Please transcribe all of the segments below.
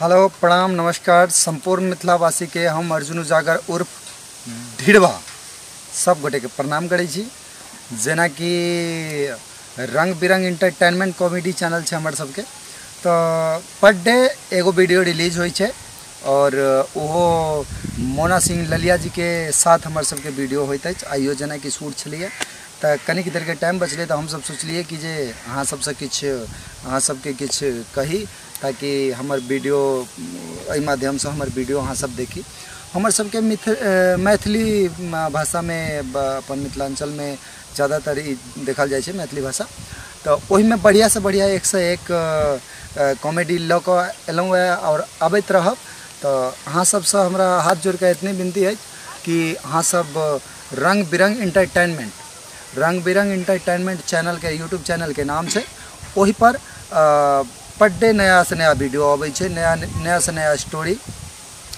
Hello, प्रणाम, नमस्कार संपूर्ण मिथिलावासी के। हम अर्जुन उजागर उर्फ ढिड़वा सब गोटे के प्रणाम करै छी। जेनाकि रंग बिरंग इंटरटेनमेंट कॉमेडी चैनल छै हमर सबके, तो पर डे एगो वीडियो रिलीज होइ छै और ओहो मोना सिंह ललिया जी के साथ हमर सबके वीडियो होइत अछि। आइयो जेनाकि शूट छलैए तऽ कनिक देरके टाइम बचलै तऽ हमसब सोचलियै कि जे अहाँ सबसँ किछु अहाँ सबके किछु कही ताकि हमर वीडियो एहि माध्यमसँ हमर वीडियो अहाँ सब देखी। हमर सबके मैथिली भाषामे अपन मिथिलाञ्चलमे ज़्यादातर ई देखल जाइ छै मैथिली भाषा, तऽ ओहिमे बढ़िआँसँ बढ़िआँ एकसँ एक कॉमेडी लऽ कऽ एलहुँ हेँ आओर अबैत रहब। तऽ अहाँ सबसँ हमरा हाथ जोड़िकऽ एतने विनती अछि कि अहाँ सब रंग बिरंग इंटरटेनमेंट चैनलके यूट्यूब चैनलके नाम छै, ओहिपर पर डे नया से नया वीडियो अबै छै, नया से नया स्टोरी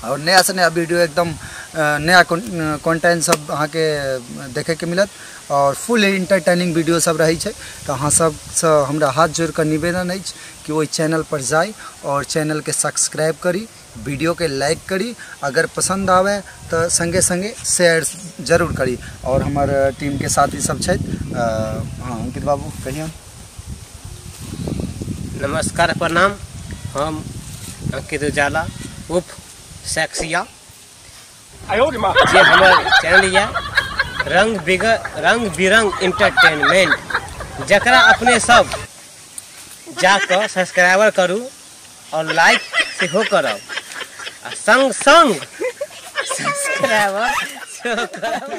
और नया से नया वीडियो, एकदम नया कंटेंट सब अहाँके देखैके मिलत और फुल इंटरटेनिंग वीडियो सब रहै छै। तऽ अहाँ सबसँ हमरा हाथ जोड़िकऽ निवेदन अछि कि ओहि चैनल पर जाइ और चैनलके सब्सक्राइब करी, वीडियो के लाइक करी, अगर पसंद आवे तो संगे संगे शेयर जरूर करी। और हमर टीम के साथी सब छथि। हाँ, अंकित बाबू कहियौ। नमस्कार, प्रणाम। हम अंकित उजाला उप सेक्सिया, जे हमर चैनल यऽ रंग बिरंग इंटरटेनमेंट, जकरा अपने सब जाकऽ सब्सक्राइबर करू और लाइक सेहो करब आ संग संग सब्सक्राइबर सेहो करब।